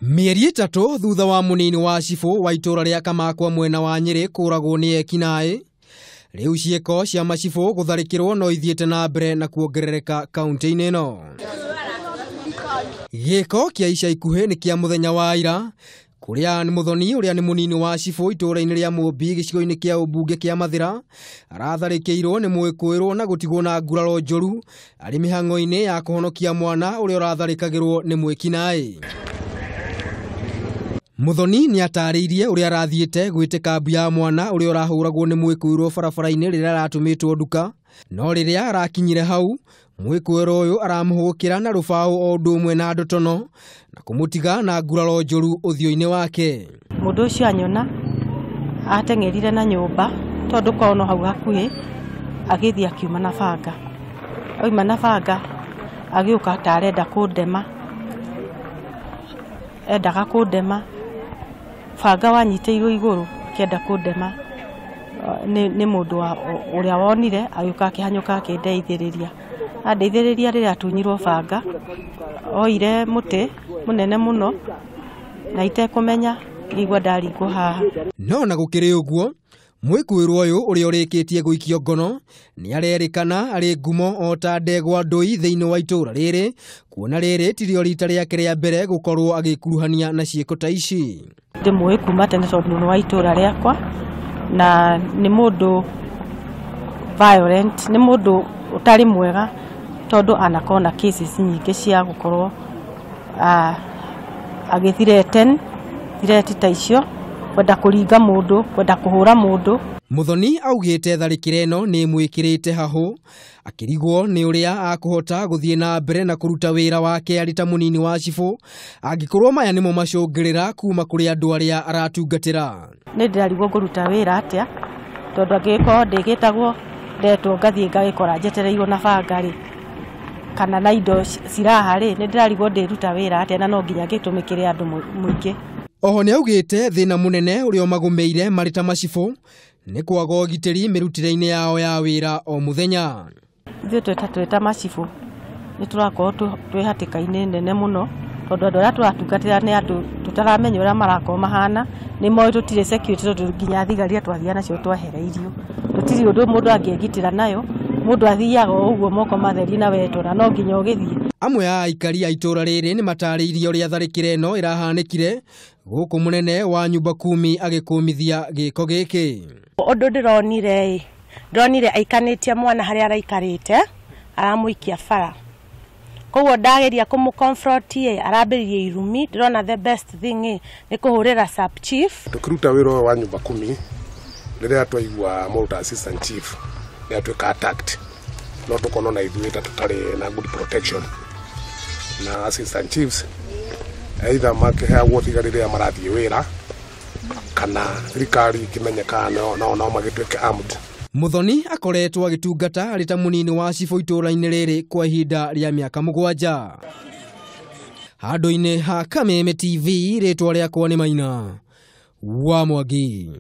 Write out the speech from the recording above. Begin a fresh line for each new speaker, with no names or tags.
Mĩeri 3 thutha wa mũnini wa cibũ wa itũra rĩa Kamakwa mwena wa Nyĩrĩ kũragwo nĩ ekinaĩ, rĩu ciĩko cia macibũ gũtharĩkĩrwo no ithiĩte na mbere na kuongerereka kaunti-inĩ ĩno. Gĩko kĩa ica ikuhĩ nĩ kĩa mũthenya wa ira, kũrĩa nĩ Mũthoni ũrĩa nĩ mũnini wa cibũ itũra-inĩ rĩa Mũmbi gĩcigo-inĩ kĩa ũmbunge kĩa Mathĩra aratharĩkĩirwo nĩ mwĩkũĩrwo na gũtigwo na nguraro njũru arĩ mĩhang'o-inĩ ya kũhonokia mwana ũrĩa ũratharĩkagĩrwo nĩ mwĩkinaĩ. Mũthoni nĩ atarĩirie ũrĩa arathiĩte gwĩtĩka mbu ya mwana ũrĩa ũrahũragwo nĩ mwĩkũĩrwo barabara-inĩ rĩrĩa aratũmĩtwo nduka, no rĩrĩa arakinyire hau mwĩkũĩrwo ũyũ aramũhũgũkĩra na rũbaũ o ũndũ ũmwe na ndotono na kũmũtiga na nguraro njũru ũthiũ-inĩ wake.
Mũndũ ũcio anyona ateng'erire na nyũmba tondũ korwo no hau hakuhĩ, agĩthiĩ akiuma na banga. Oima na banga agĩũka ta arenda kũndema, endaga kũndema, banga wanyitĩirwo igũrũ akĩenda kũndema. Nĩ mũndũ ũrĩa wonire agĩũka akĩhanyũka akĩndeithĩrĩria. Andeithĩrĩria rĩrĩa atunyirwo banga, oire mũtĩ mũnene mũno na itekũmenya ngĩigua ndaringwo haha.
No na gũkĩrĩ ũguo, mwĩkũĩrwo ũyũ ũrĩa ũrĩkĩtie gũikio ngono nĩ arerĩkana arĩ ngumo o ta ndegwa ndũi thĩinĩ wa itũra rĩrĩ, kuona rĩrĩ tirio rita rĩake rĩa mbere gũkorwo agĩkuruhania na ciĩko ta ici.
Ndĩmũĩ kuma tene tondũ nĩ wa itũra rĩakwa na nĩ mũndũ violent, nĩ mũndũ ũtarĩ mwega tondũ anakorwo na cases nyingĩ cia gũkorwo agĩthireten threat ta icio, kwenda kũringa mũndũ, kwenda kũhũra mũndũ.
Mũthoni augĩte tharĩkĩra ĩno nĩ ĩmwĩkĩrĩte hahũ, akĩrigwo nĩ ũrĩa akũhota gũthiĩ na mbere na kũruta wĩra wake arĩ ta mũnini wa cibũ angĩkorwo maya nĩmo macũngĩrĩra kuma kũrĩ andũ arĩa aratungatĩra.
Nĩ ndĩrarigwo ngũruta wĩra atĩa tondũ angĩgĩkorwo ndĩgĩtagwo ndetwo ngathiĩ ngagĩkora njetereirwo na banga rĩ, kana na indo ciraha rĩ, nĩ ndĩrarigwo ndĩruta wĩra atĩa na no nginya ngĩtũmĩkĩre andũ mũingĩ.
Oho nĩ augĩte thĩna mũnene ũrĩa ũmagũmĩire marĩ ta macibũ nĩ kwaga ũgitĩri mĩrutĩre-inĩ yao ya wĩra o mũthenya.
Ithuĩ twĩ ta macibũ nĩ tũrakorwo twĩ hatĩka-inĩ nene mũno tondũ andũ arĩa tũratungatĩra nĩ andũ tũtaramenya ũrĩa marakorwo mahana, nĩ moĩ tũtirĩ security tondũ nginya thigari iria twathiaga nacio twehereirio, tũtirĩ ũndũ mũndũ angĩgitĩra nayo, mũndũ athiaga o ũguo moko matheri na wetwo na no nginya ũgĩthiĩ.
Amwe a aikari a itũra rĩrĩ nĩ matarĩirie ũrĩa tharĩkĩra ĩno ĩrahanĩkire gũkũ mũnene wa nyumba kumi agĩkũmithia gĩko gĩkĩ.
Ũndũ ndĩronire ĩ, ndĩronire aikanĩtie mwana harĩa araikarĩte aramũikia bara, koguo ndageria kũmũ confront ĩ, arambĩrĩria irumi. Ndĩrona the best thing ĩ nĩ kũhũrĩra sub chief.
Tũkĩruta wĩra ũyũ wa nyumba kumi rĩrĩa twaigua mũndũ ta assistant chief nĩ atuĩka attacked, no tũkorwo na ithuĩ ta tũtarĩ na good protection, na assistant chiefs either makĩheagwo thigari rĩrĩa marathiĩ wĩra kana thirikari ĩkĩmenyeka no magĩtuĩke armed.
Mũthoni akoretwo agĩtungata arĩ ta mũnini wa cibũ itũra-inĩ rĩrĩ kwa ihinda rĩa mĩaka 7. Handũ-inĩ ha Kameme TV, rĩtwa rĩakwa nĩ Maina wa Mwangi.